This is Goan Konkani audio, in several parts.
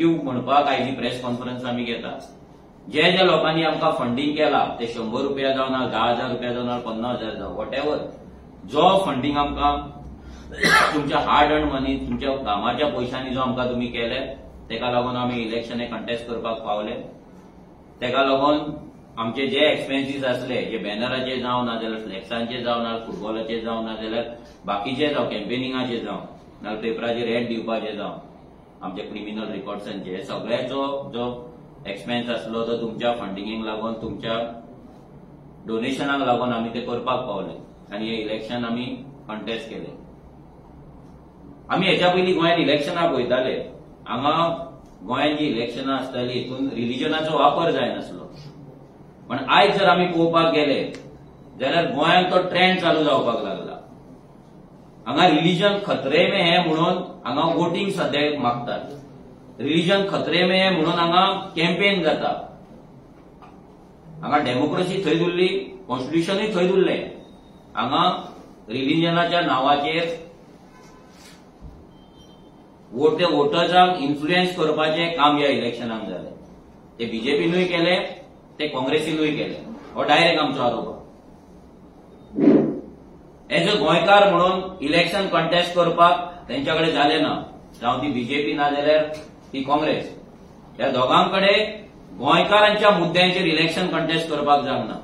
Thank you म्हणपाक आयजी प्रेस कॉन्फरन्स आमी घेता. जे जे लोकांनी आमकां फंडींग केला ते 100 रुपया जावं ना 10,000 रुपया जावं ना 50,000 जावं वॉटेवर जो फंडींग आमकां तुमच्या हार्ड अर्न मनी तुमच्या कामाच्या पयशांनी जो आमकां तुमी केले तेका लागून आमी इलेक्शन कंटेस्ट करपाक पावले. तेका लागून आमचे जे एक्सपेन्सीस आसले जे बॅनराचे जावं ना जाल्यार फ्लेक्सांचे जावं ना फुटबॉलाचे जावं ना जाल्यार बाकीचे जावं कॅम्पेनिंगाचे जावं ना पेपराचेर एड दिवपाचे जावं आमच्या क्रिमिनल रिकॉर्ड्सांचे सगळ्याचो जो एक्सपेन्स आसलो तो तुमच्या फंडिंगेक लागून तुमच्या डोनेशनाक लागून आमी ते करपाक पावले आनी हे इलेक्शन आमी कंटेस्ट केले. आमी हेच्या पयलीं गोंयांत इलेक्शनाक वयताले. हांगा गोंयांत जी इलेक्शनां आसताली हितून रिलिजनाचो वापर जायनासलो. पण आयज जर आमी पळोवपाक गेले जाल्यार गोंयांत तो ट्रेंड चालू जावपाक लागला. हांगा रिलिजन खतरे में है म्हणून हांगा वोटींग सद्या मागतात. रिलिजन खतरे में है म्हणून हांगा कॅम्पेन जाता. हांगा डेमोक्रेसी थंय उरली, कॉन्स्टिट्युशनूय थंय उरलें. हांगा रिलिजनाच्या नांवाचेर वोटर्सांक इन्फ्लुएन्स करपाचें काम ह्या इलेक्शनाक जालें. ते बीजेपीनूय केलें, ते काँग्रेसीनूय केलें. हो डायरेक्ट आमचो आरोप. एज अ गोंयकार म्हणून इलेक्शन कंटेस्ट करपाक तेंच्या कडेन जालें ना, जावं ती बीजेपी ना जाल्यार ती काँग्रेस. ह्या दोगां कडेन गोंयकारांच्या मुद्द्यांचेर इलेक्शन कंटेस्ट करपाक जावंक ना.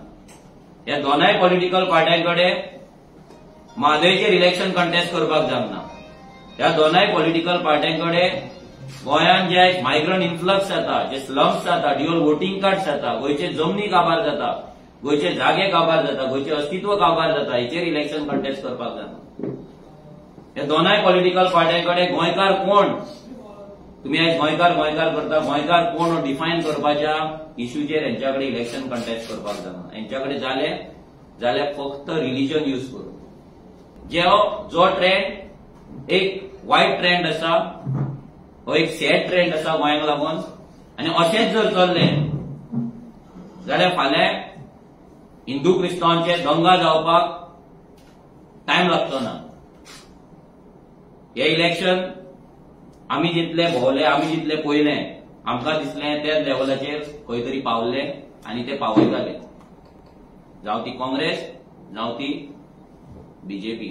ह्या दोनाय पॉलिटिकल पार्ट्यां कडेन म्हादयचेर इलेक्शन कंटेस्ट करपाक जावंक ना. ह्या दोनाय पॉलिटिकल पार्ट्यां कडेन गोंयांत जे मायग्रंट इन्फ्लक्स जाता, जे स्लम्स जाता, ड्युअल वोटींग कार्ड जाता, गोंयचे जमनी काबार जाता, गोंयचे जागे काबार जाता, गोंयचे अस्तित्व काबार जाता, हेचेर इलेक्शन कंटेस्ट करपाक जाता. ह्या दोनाय पॉलिटिकल पार्ट्यां कडेन गोंयकार कोण, तुमी आयज गोंयकार गोंयकार करता, गोंयकार कोण डिफायन करपाच्या इश्यूचेर हेंच्या कडेन इलेक्शन कंटेस्ट करपाक जाना. हेंच्या कडेन जालें जाल्यार फक्त रिलिजन यूज करून जो ट्रेंड एक वायट ट्रेंड आसा, हो एक सॅड ट्रेंड आसा गोंयांक लागून. आनी अशेंच जर चल्लें जाल्यार फाल्यां हिंदू क्रिस्तांवांचे दंगा जावपाक टायम लागचो ना. हे इलेक्शन आमी जितले भोंवले, आमी जितले पळयलें, आमकां दिसलें त्या लेवलाचेर खंय तरी पावले आनी ते पावयताले, जावं ती काँग्रेस जावं ती बीजेपी.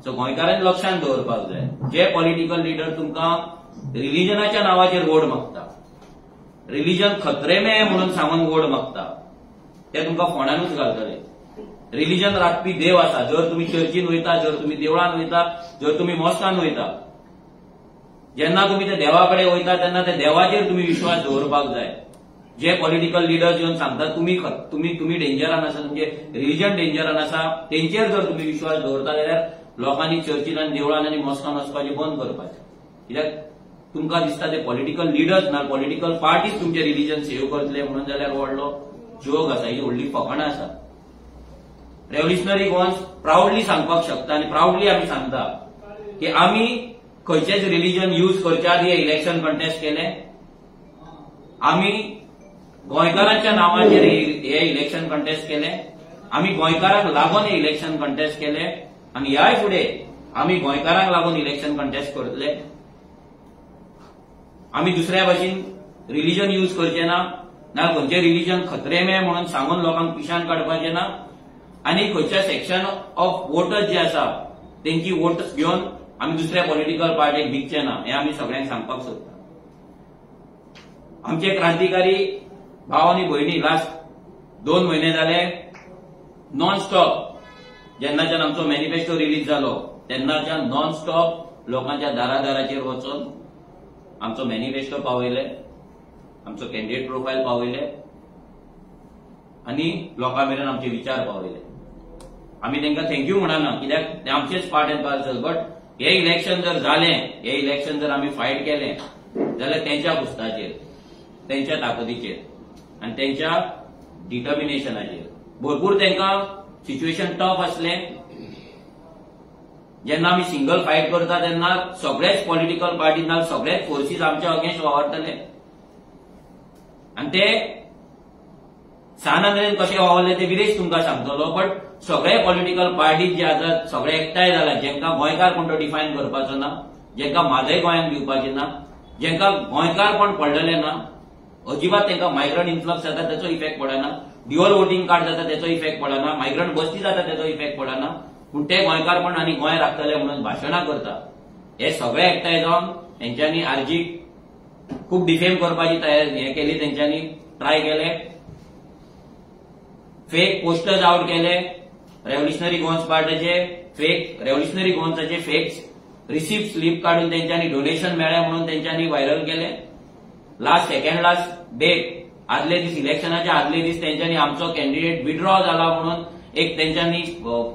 सो गोंयकारांनी लक्षांत दवरपाक जाय, जे पॉलिटिकल लिडर तुमकां रिलिजनाच्या नांवाचेर वोट मागता, रिलिजन खतरे में म्हणून सांगून वोट मागता, ते तुमकां फोंडानूच घालतले. रिलिजन राखपी देव आसा. जर तुमी चर्चीन वयता, जर तुमी देवळान वयता, जर तुमी मॉस्कान वयता, जेन्ना तुमी त्या देवा कडेन वयता तेन्ना त्या देवाचेर तुमी विश्वास दवरपाक जाय. जे पॉलिटिकल लिडर्स येवन सांगतात तुमी तुमी तुमी डेंजरान आसा, तुमचे रिलिजन डेंजरान आसा, तेंचेर जर तुमी विश्वास दवरता जाल्यार लोकांनी चर्चीन आनी देवळान आनी मॉस्कान वचपाचें बंद करपाचें. कित्याक तुमकां दिसता ते पॉलिटिकल लिडर्स ना पॉलिटिकल पार्टीज तुमचें रिलिजन सेव करतले म्हणून जाल्यार व्हडलो जोग आसा, ही व्हडली फकाणां आसा. रेव्होल्युशनरी गोवन्स प्रावडली सांगपाक शकता आनी प्रावडली आमी सांगता की आमी खंयचेच रिलिजन यूज करच्या आदी हे इलेक्शन कंटेस्ट केलें. आमी गोंयकारांच्या नांवाचेर हे इलेक्शन कंटेस्ट केलें. आमी गोंयकारांक लागून हे इलेक्शन कंटेस्ट केलें आनी ह्याय फुडें आमी गोंयकारांक लागून इलेक्शन कंटेस्ट करतले. आमी दुसऱ्या भाशेन रिलिजन यूज करचे ना, ना खंयचें रिलिजन खतरे में म्हणून सांगून लोकांक पिशान काडपाचें ना आनी खंयच्या सेक्शन ऑफ वोटर्स जे आसा तेंची वोट घेवन आमी दुसऱ्या पॉलिटिकल पार्टीक विकचे ना, हें आमी सगळ्यांक सांगपाक सोदता. आमचे क्रांतिकारी भाव आनी भयणी लास्ट 2 म्हयने जाले नॉन स्टॉप, जेन्नाच्यान आमचो मॅनिफेस्टो रिलीज जालो तेन्नाच्यान नॉन स्टॉप लोकांच्या दारादाराचेर वचून आमचो मॅनिफेस्टो पावयले, आमचो कॅन्डिडेट प्रोफायल पावयले आनी लोकां मेरेन आमचे विचार पावयले. आमी तांकां thank you म्हणना कित्याक ते आमचेच पार्ट एंड पार्सल, बट हे इलेक्शन जर जालें, हे इलेक्शन जर आमी फायट केलें जाल्यार तेंच्या कुस्ताचेर, तेंच्या ताकदीचेर आनी तेंच्या डिटर्मिनेशनाचेर. भरपूर तांकां सिच्युएशन टफ आसलें. जेन्ना आमी सिंगल फायट करता तेन्ना सगळेच पॉलिटिकल पार्टी ना सगळेच फोर्सीस आमच्या अगेन्स्ट वावरतले आनी ते सान आंद्रेन कशे वावरले ते विरेश तुमकां सांगतलो. बट सगळे पॉलिटिकल पार्टीज जे आसात सगळे एकठांय जाला, जेंकां गोंयकार कोण तो डिफायन करपाचो ना, जेंकां म्हादय गोंयांक दिवपाची ना, जेंका गोंयकारपण पडलेलें ना अजिबात, तांकां मायग्रंट इन्फ्लक्स जाता तेचो इफेक्ट पडना, ड्युअल वोटिंग कार्ड जाता तेचो इफेक्ट पडना, मायग्रंट बस्ती जाता तेचो इफेक्ट पडना, पूण ते गोंयकारपण आनी गोंय राखतले म्हणून भाशणां करता. हे सगळे एकठांय जावन तेंच्यांनी आरजीक खूब डिफेम करपाची तयारी हे केली, तेंच्यांनी ट्राय केले, फेक पोस्टर्स आवट केले, रेव्होल्युशनरी गोवन्स पार्टीचे फेक रेव्होल्युशनरी गोवन्साचे फेक रिसिप्ट स्लीप काडून तेंच्यांनी डोनेशन मेळ्ळें म्हणून तेंच्यांनी व्हायरल केले. लास्ट सेकंड लास्ट डेट आदले दीस इलेक्शनाच्या आदले दीस तेंच्यांनी आमचो कॅन्डिडेट विड्रॉ जाला म्हणून एक तेंच्यांनी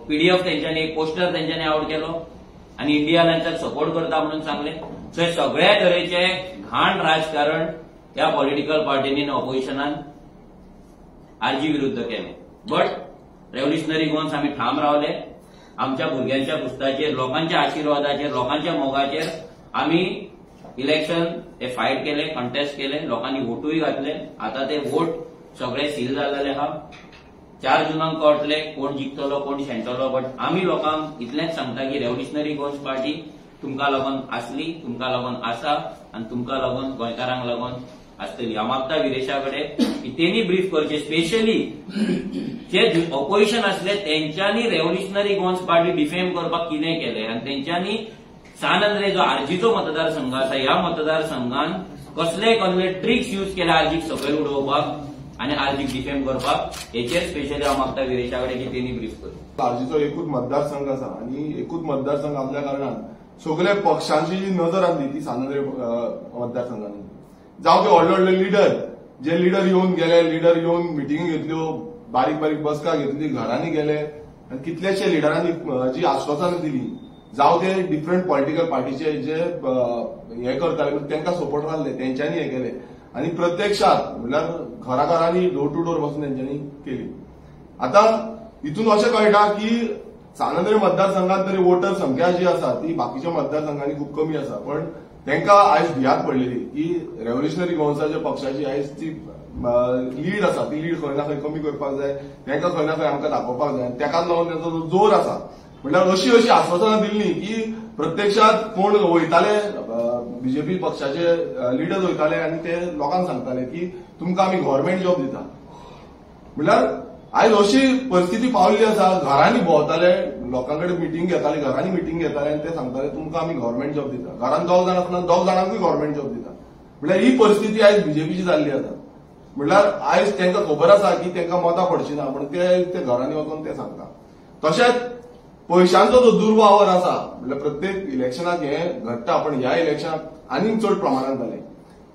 पीडीएफ तेंच्यांनी एक पोस्टर तेंच्यांनी आवट केलो आनी इंडिया अलायन्साक सपोर्ट करता म्हणून सांगले. सो हे सगळ्या तरेचे घाण राजकारण ह्या पॉलिटिकल पार्टींनी ऑपोजिशनान आरजी विरुद्ध केले. बट रेव्होल्युशनरी गोवन्स आमी ठाम रावले, आमच्या भुरग्यांच्या पुस्ताचेर, लोकांच्या आशिर्वादाचेर, लोकांच्या मोगाचेर आमी इलेक्शन हे फायट केले, कंटेस्ट केले, लोकांनी वोटूय घातले. आता ते वोट सगळे सील जाल्ले आहा. 4 जुनाक कळटले कोण जिखतलो कोण शेणटलो. बट आमी लोकांक इतलेंच सांगता की रेव्होल्युशनरी गोवन्स पार्टी तुमकां लागून आसली, तुमकां लागून आसा आनी तुमकां लागून गोंयकारांक लागून आसतली. हांव मागता विरेशा कडेन की तेणी ब्रीफ करचे, स्पेशली जे ऑपोजिशन आसले तेंच्यांनी रेव्होल्युशनरी गोवन्स पार्टी डिफेम करपाक कितें केलें आनी तेंच्यांनी सान आंद्रे जो आरजीचो मतदारसंघ आसा ह्या मतदारसंघान कसले कसले ट्रिक्स यूज केले आरजीक सकयल उडोवपाक आनी आरजीक डिफेम करपाक, हेचेर स्पेशली हांव मागता विरेशा कडेन की तेणी ब्रीफ करचें. आरजीचो एकूच मतदारसंघ आसा आनी एकूच मतदारसंघ आसल्या कारणान सगळे पक्षांची जी नजर आसली ती सान आंद्रे मतदारसंघान. जावं ते व्हडले व्हडले लिडर जे लिडर येवन गेले, लिडर येवन मिटिंगी घेतल्यो, बारीक बारीक बसका घेतली, घरांनी गेले आनी कितलेशे लिडरांनी जी आश्वासनां दिली, जावं ते डिफरंट पॉलिटिकल पार्टीचे जे हे करताले तांकां सपोर्ट आसले तेंच्यांनी हे केले आनी प्रत्यक्षात म्हणल्यार घराघरांनी डोर टू डोर बसून तेंच्यांनी केली. आतां हितून अशें कळटा की सान आंद्रे मतदारसंघात तरी वोटर संख्या जी आसा ती बाकीच्या मतदारसंघांनी खूब कमी आसा, पण तांकां आयज भियात पडलेली की रेव्होल्युशनरी गोवन्साच्या पक्षाची आयज ती लीड आसा ती लीड खंय ना खंय कमी करपाक जाय, तांकां खंय ना खंय आमकां दाखोवपाक जाय आनी ताकाच लागून तांचो जो जोर आसा म्हणल्यार अशी अशी आश्वासनां दिल्ली की प्रत्यक्षात कोण वयताले बीजेपी पक्षाचे लिडर वयताले आनी ते लोकांक सांगताले की तुमकां आमी गव्हर्मेंट जॉब दिता. म्हणल्यार आयज अशी परिस्थिती पावल्ली आसा, घरांनी भोंवताले, लोकां कडेन मिटींग घेताले, घरांनी मिटींग घेताले आनी ते सांगताले तुमकां आमी गव्हर्मेंट जॉब दिता. घरान 2 जाण आसतना 2 जाणांकूय गव्हर्मेंट जॉब दिता. म्हणल्यार ही परिस्थिती आयज बीजेपीची जाल्ली आसा. म्हणल्यार आयज तांकां खबर आसा की तांकां मतां पडची ना, पण ते घरांनी वचून ते सांगता. तशेंच पयशांचो जो दुर्वावर आसा म्हणल्यार प्रत्येक इलेक्शनाक हें घडटा, पण ह्या इलेक्शनाक आनीक चड प्रमाणांत जालें.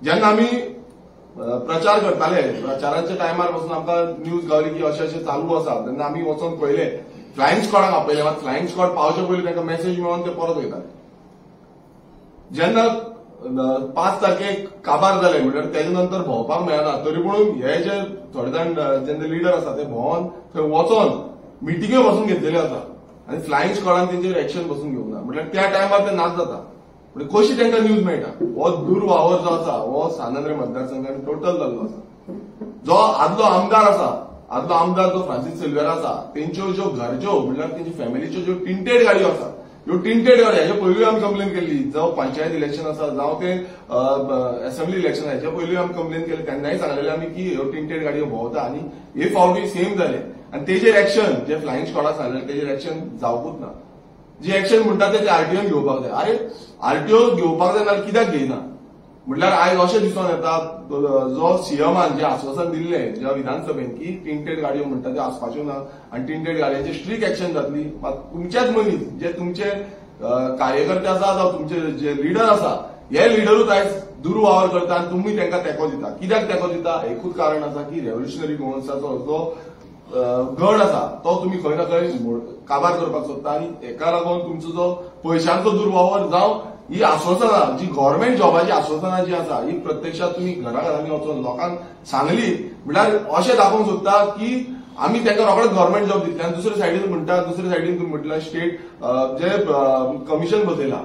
जेन्ना आमी प्रचार करताले, प्रचाराच्या टायमार पासून आमकां न्यूज गावली की अशें अशें चालू आसा, तेन्ना आमी वचोन पळयले, फ्लायिंग स्क्वॉडाक आपयले, मात फ्लायिंग स्क्वॉड पावचे पयलीं तांकां मॅसेज मेळोन ते परत वयताले. जेन्ना 5 तारखेक काबार जाले म्हणल्यार तेजे नंतर भोंवपाक मेळना, तरी पूण हे जे थोडे जाण जेन्ना लिडर आसा ते भोंवन थंय वचोन मिटिंग्यो बसून घेतलेल्यो आसा आनी फ्लायिंग स्क्वॉडान तेंचेर एक्शन बसून घेवंक ना. म्हणल्यार त्या टायमार ते नाच जाता, म्हणजे कशी तांकां न्यूज मेळटा. हो दुर्वावर जो आसा हो सान आंद्रे मतदारसंघान टोटल जाल्लो आसा. जो आदलो आमदार आसा, आदलो आमदार जो फ्रांसीस सिल्वेरा आसा, तेंच्यो ज्यो घरच्यो म्हणल्यार तेंच्या फॅमिलीच्यो ज्यो टिंटेड गाडयो आसा, ह्यो टिंटेड गाडयो हेच्या पयलीं आमी कंप्लेन केल्ली, जावं पंचायत इलेक्शन आसा जावं ते असेंब्ली इलेक्शन, हेच्या पयलीं आमी कंप्लेन केली, तेन्नाय सांगलेले आमी की ह्यो टिंटेड गाडयो भोंवता आनी हे फावटी सेम जाले आनी तेजेर एक्शन जे फ्लायिंग स्क्वॉडाक सांगलेले तेजेर एक्शन जावपूच ना. जी एक्शन म्हणटा ते आरटीओन घेवपाक जाय. अरे आरटीओ घेवपाक जाय नाल्यार कित्याक घेयना? म्हणल्यार आयज अशें दिसून येता जो सीएमान जे आश्वासन दिल्लें ज्या विधानसभेन की टिंटेड गाडयो म्हणटा त्यो आसपाच्यो ना आनी टिंटेड गाडयांचेर स्ट्रीक एक्शन जातली, मात तुमच्याच मनीस जे तुमचे कार्यकर्ते आसा जावं तुमचे जे लिडर आसा हे लिडरूच आयज दुर्वावर करता आनी तुमी तांकां तेंको दिता. कित्याक तेंको दिता? एकूच कारण आसा की रेव्होल्युशनरी गोवन्साचो जो गड आसा तो तुमी खंय ना खंय काबार करपाक सोदता आनी हेका लागून तुमचो जो पयशांचो दुर्वावर जावं ही आश्वासनां जी गव्हर्मेंट जॉबाची आश्वासनां जी आसा ही प्रत्यक्षात तुमी घराघरांनी वचून लोकांक सांगली म्हणल्यार अशें दाखोवंक सोदता की आमी तांकां रोखडेच गव्हर्मेंट जॉब दितले आनी दुसरे सायडीन म्हणटा, दुसरे सायडीन तुमी म्हटल्यार स्टेट जे कमिशन बसयलां.